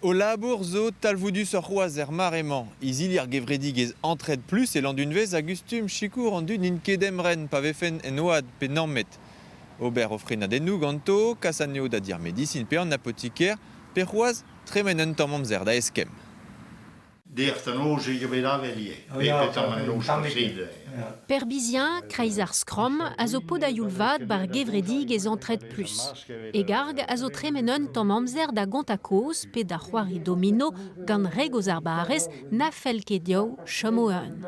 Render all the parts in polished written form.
O labour zo talvoudusoc'h c'hoazh er mare-mañ. Izili ar gevredigezh Entraide Plus e Landunvez a gustum sikour an dud n'int ket emren pa vefent en oad pe nammet. Ober o frenadennoù ganto, kas anezho da di ar medisin pe an apotiker, pe c'hoazh tremen un tamm amzer da eskemm. Dec'h da noz eo bet avel ivez, petra ma noz posibl. Per Bizien, kreiz ar skramm, a zo paotr a-youl vat 'bar gevredigezh Entraide Plus. E garg a zo tremen un tamm amzer da gontañ kaoz pe da c'hoari domino gant re gozh ar barrez na fell ket dezho chom o-un.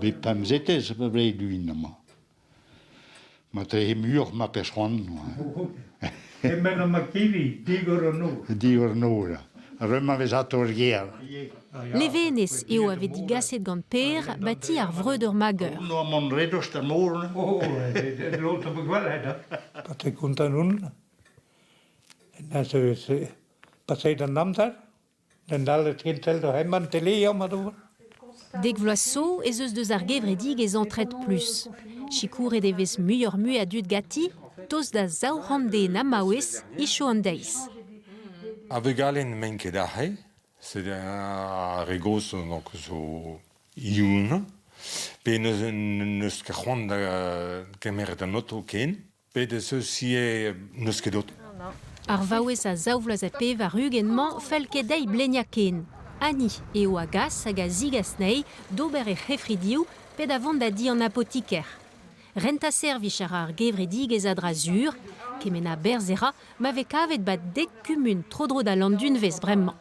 Bet pemzetez a vez duin amañ. Marteze muioc'h ma 'peus c'hoant. Kement ha ma kiri, digor an nor. Digor an nor, ya. Ar ma vez atav er gêr. Levenez eo a vez digaset gant Per ba ti ar vreudeur Mager. No mont redost ar mor. Oh, l'autre me gwelet, hein. Pa te kontant on, passet an amzer, D'an dall kentel da hemañ tele eo ma dour. Dek vloaz zo ez eus deus ar gevredigezh Entraide Plus. Sikouret e vez muioc'h-mui a dud ganti, tost da 200 den ha maouez hiziv an deiz. Ar vugale n'emaint ket aze, sed ar re gozh donc zo youn, pe n'eus ket c'hoant da kemeret an oto ken. Bet ez eus ivez n'eus ket aotrou. Ar vaouez a zaou vloaz ha pevar-ugent-mañ fell ket dezhi bleniañ ken. Annie eo a gas hag a zigas anezhi d'ober he c'hefridioù pe da vont da di an apotiker. Rentañ servij a ra ar gevredigezh a-dra-sur, kement a berzh e ra ma vez kavet 'ba dek kumun tro-dro da Landunvez bremañ.